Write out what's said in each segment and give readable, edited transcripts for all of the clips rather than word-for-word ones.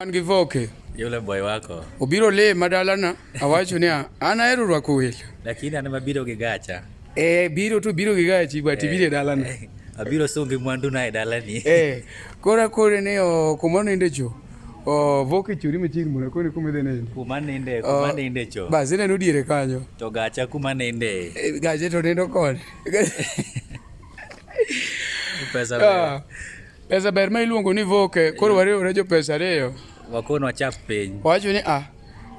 An gi Voke. Yule boy wako. Obiro lima dalana, awacho niya, an ahero rwako welo. Lakini an mabiro gi gacha. Eh, biro to biro gi gachi, but ibiro e dalana. Abiro sungi mwandu na e dalani. Eh, koro akone ni oh, kuma oninde cho. Oh, Voke churi machiegni mondo akone kuma idhi ninde. Kuma ninde, kuma ninde cho. Bas ineno diere kanyo. To gacha kuma ninde. Eh, gache to nindo kode. Pesa Ah. Pesa ber ma iluongo ni Voke, koro wariwore jo pesa ariyo. Wakono wachak piny. Wacho ni ah.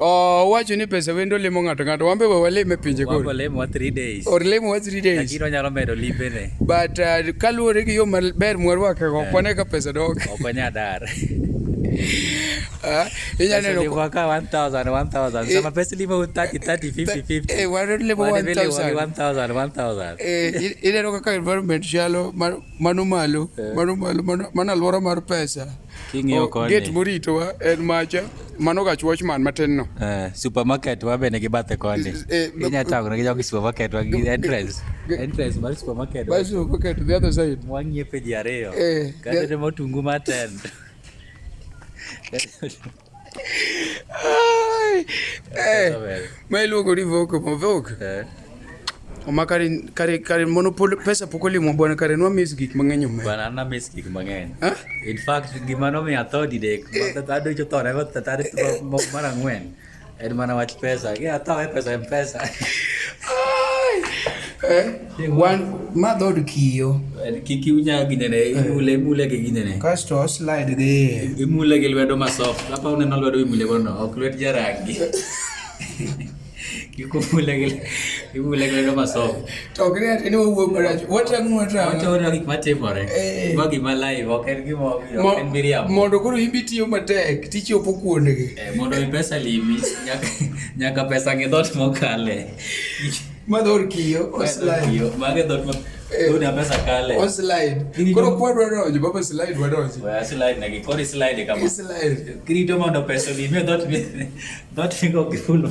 Oh, wacho ni pesa wendo limo ng'ato ng'ato wambe we walime pinje koro. Wambe limo wa 3 days. Or limo wa 3 days. Lakini wanyalo medo limbe ne. But kaluwore gi yo maber mwarwake go, ok wane ka pesa dok. Ok wanyal dar. Ah, inyalo neno limo ka 1000 1000 sama pesa limo 30 30 50 50. Eh, wan limo 1000 1000 1000. Eh, ineno kaka environment chalo mar Mano malo, eh. Mano malo, mano alwora mar pesa. King'iyo koni. Gate moritowa en macha, mano gach watchman matin no. Eh, supermarket wa bende gi bathe koni. Eh, Inya tang'o gi jogi supermarket wa gi entrance. Entrance mar supermarket. Mar supermarket the other side. Mwang'iepe ji ariyo. Eh, Kata ne motungu mar 10. Eh, ma iluongo ni voko ma vok. Eh. Oma kare kare kare monopol pesa pok olimo bwana kare nwa miss gik mang'eny omera. Bwana an miss gik mang'eny. Huh? In fact gima nomiyo atho didek, adocho tho ne tarik mar ang'wen. En mana wach pesa. Gi atho e pesa M-Pesa. Eh, wan ma dhood kiyo. Kik iunya ginene, imule imule gi ginene. Kasto slide gi. Imule gi lwedo ma soft. Kapa uneno lwedo imule go no, ok lwet jarangi. Kik umule gi imule gi lwedo ma soft. To ok ni ati ni wawuo marach. Watang'o watang'o. Watang'o gik matimore. Eh. Ma gima live, ok en gima ok en miriambo. Mondo koro in be itiyo matek tichopo kuondgi. Eh, mondo mi pesa limi, nyaka nyaka pesa ng'i dhoot mokale. Ma dhood kiyo, o slide. Mage dhoot ma dhoot ya pesa kale. O slide. Koro kwa dwa donjo, baba slide wadonjo. Wa slide negi, koro slide kama. Slide. Kirito mondo pesa olimi e dhoot mi dhoot migo kifulo.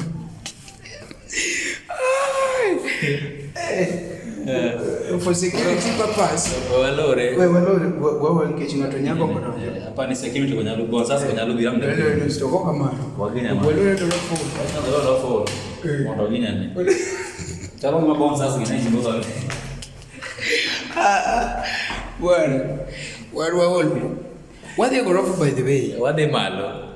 For security purpose. Walore. We walore, wawa nikech ng'ato nyalo gombo donjo. Hapa ni security kwa nyalo go sasa kwa nyalo biro mda. Walore ni stoko kamano. Waginya ma. Walore to lofo. Walore lofo. Mondo ginya ne. Chalo ma bon sasa gina jibo go. Bwana. Warwa wol. Wadhi e gorofa by the way. Wadhi malo.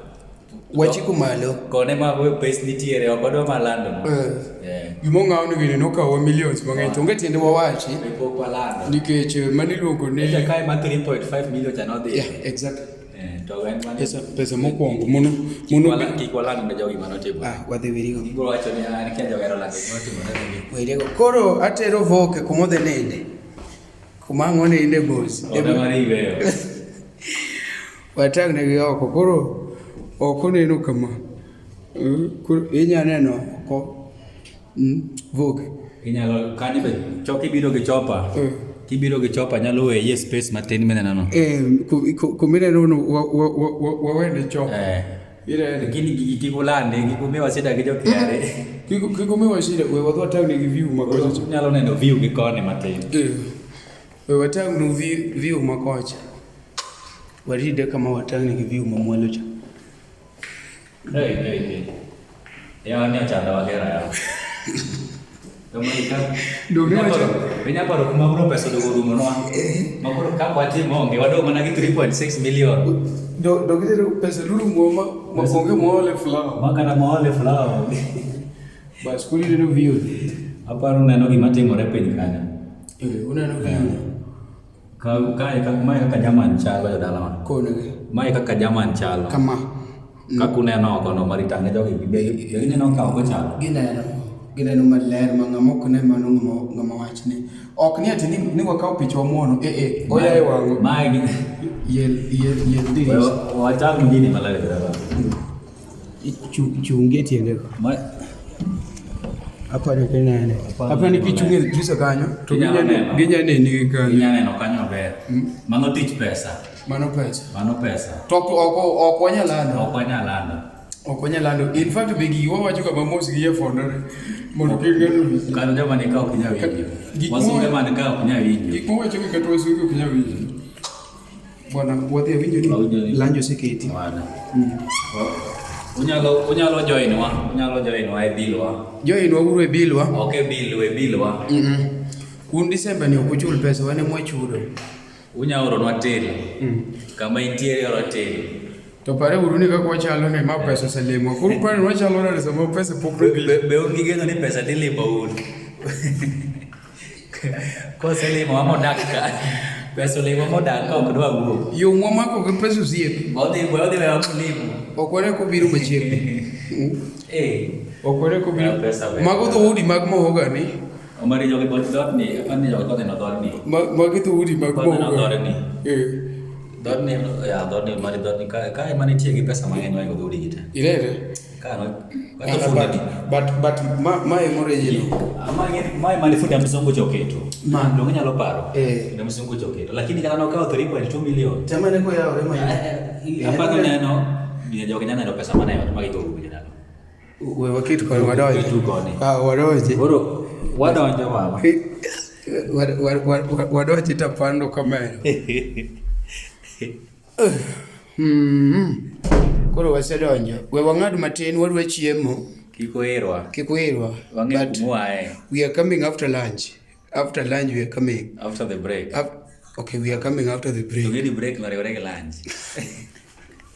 Wachiko malo. Kone ma pes nitiere ok wadwa malando. Eh. Yeah. Gima ong'aw ni gini nokawa millions mang'eny to onge tiende wawachi Pok walando. nikech mano iluongo ni Echa kae ma 3.5 million cha nodhi. Yeah, exactly. Eh, to en mane. Pesa pesa mokwongo mono mono Kik waland ne jogi manotimore. Ah, wadhi werigo. Gibiro wacho ni an kia jogi olando gima otimore negi. Werigo. Koro atero Voke kuma odhi ninde. Kuma ang' oninde mos. Oda mar yweyo. Watang' negi oko. Koro oko neno kama. Koro inya neno oko. Voke. Inyalo kanyo be chok ibiro gi chopa. Kibiro gi chopa nyalo weyi e space matin mineno no. Eh, kumineno no wawene chopa. Eh. Inene. Lakini gigi kik ulandi, kik umiwa shida gi jo KRA. Kik umiwa shida, we wadhi watang' negi view ma kocha cha. Unyalo neno view gi koni matin. Eh. We watang' nu view ma kocha. Waride kama watang' negi view ma mwalo cha. Hey, hey, hey. Yawa ni ochando wagera yawa. Donge wacho- Inya paro kuma koro pesa odogo rumonwa. Ma koro kaka watimo onge, wadong' mana gi 3.6 million. Donge pesa norumo ma onge moole flower. Ma kata moole flower. Bas koro ineno view. Aparo neno gima timore piny kanyo. Eh, uneno view. Ka kae ka mae kaka German chalo jodalawa. Koni gi. Mae kaka German chalo. Kama. Kaka uneno oko no marita ne jogi be be gineno ka oko chalo. Gineno. Gineno maler ma ng'ama ok ne mano ng'ama wachni. Ok ni ati ni wakawo picha wamuono. Eh eh, oya e wang'o. Mae gi Yel yel yel dirisha. Wachal gini maler jodalawa. Chungi e tiende go. Ma Aparo kinene. Aparo ni kichung' e dirisha kanyo to ginya neni gi kanyo. Inya neno kanyo maber. Mano tich pesa. Mano pesa. Mano pesa. To ok wanyal lando. Ok wanyal lando. Ok wanyal lando. In fact be gigi wawacho ga mamos gi e fondore mondo kik ng'ato winji. Kata joma ni ka ok nyal winjo. Wasunge man ka ok nyal winjo. Gik mwawacho gi kata wasunge ok nyal winjo. Bwana wadhi awinjo ni Awinjo ni- lanjo oseketi. Bwana. Unyalo unyalo join wa, unyalo join wa e bill wa. Join wa uru e bill wa. Ok e bill, e bill wa. Un December ni ok uchul pesa wan ema wachudo. Unya oronwa till. Kama intiere oro till. To pare uru ni kaka wachalo ni ma pesa oselimo. Koro pare ni wachalo nade sama pesa pok Be, nobiro. be, be un gi geno ni pesa dhi limo un? Koselimo wa modak ka. Pesa olimo modak ka ok dwa wuok. Yo mwamako gi pesa osiep. Odhi odhi wewa molimo. Ok wane kobiro machiegni. Eh. Ok wane kobiro. Ya, pesa ber. Mago dhoudi mag mahogany. Omari jogi bot dhoodni, apani ni jogi kodhi no dhoodni. Magi dhoudi mag Kodhi no mahogany. dhoodni. Eh. Dhoodni, ya dhoodni, mari dhoodni ka ka ema nitie gi pesa mang'eny mohingo dhoudi gi te. Irere. Ka no kata Ah, fundi but ni. but but ma ma ema original. Ma ma ema ni fundi mzungu cha oketo. Ma. Donge inyalo paro. Eh. Fundi mzungu cha oketo. Lakini kata nokawo 3.2 million. Temane koyawore ma. Aparo neno jogi nyalo neno pesa mane ot ma gigo winjo nalo. We waket koni wadonji. Ketu koni. Ah, wadonji. Koro wadonjo baba. Wadonji tapando kamera. Koro wasedonjo. We wang'ad matin wadwa chiemo. Kik oerwa. Kik wirwa. Wang'e But kumwae we are coming after lunch. After lunch we are coming. after the break. Okay, we are coming after the To break. ng'eni break noriwore gi lunch.